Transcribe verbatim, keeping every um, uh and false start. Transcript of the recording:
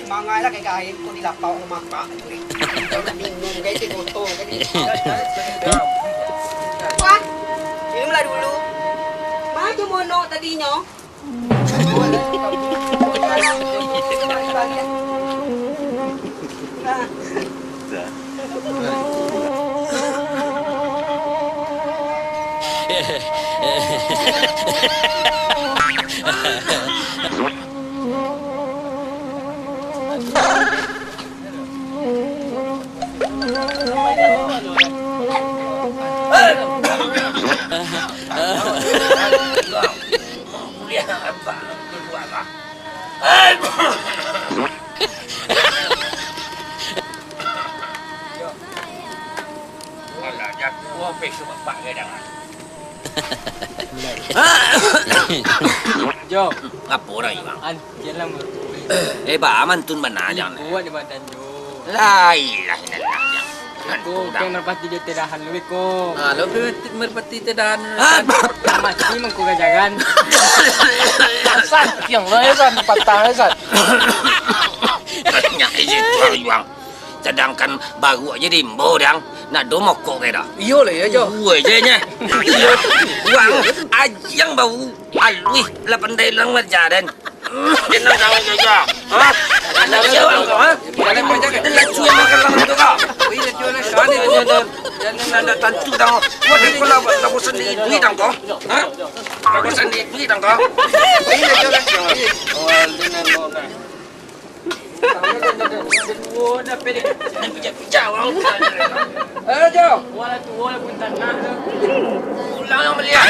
Mangai lah kayak gaib ko di lapau mamak tu, eh. Minum kayak teh botol tadi. Wah, minumlah dulu. Mano monok tadinyo? Alah, jago, besok bapak gadang. Jo. Apo dah, Iwang? An, jalan, bro. Eh, ba, mantun bana, Ih, Jang. Kuat di badan, Jo. La ilaha illallah, Jang. Ko, Mantun, ko Jang. Merpati jo Tedahan lu, ko. Ah, lo Merpati, Merpati Tedahan. Ah, Mati mangko gajagan. San, kiang lo, ya, San, patah, ya, San. Nyak isi tuang, Iwang. Sadangkan baruak je diimbo, Dang. Nak do mokok ke dah? Iyo lah, iyo, Jo. Uwe je nya. Wang, ajiang bau. Aluih lah pandai lang marjaran. Jenang kami saja. Hah? Anak siapa kau, ha? Kalian menjaga. Lacu yang makan lang tu kau. Ui, lacu yang makan lang tu. Jangan ada tantu, Dang. Wah, dia pun lah, lah bosan di duit, Dang, kau. Hah? Lah bosan di duit, Dang, kau. Ui, lacu, lacu. Oh, lu nak, lu nak. Eh, Jo. Ulang yang melihat.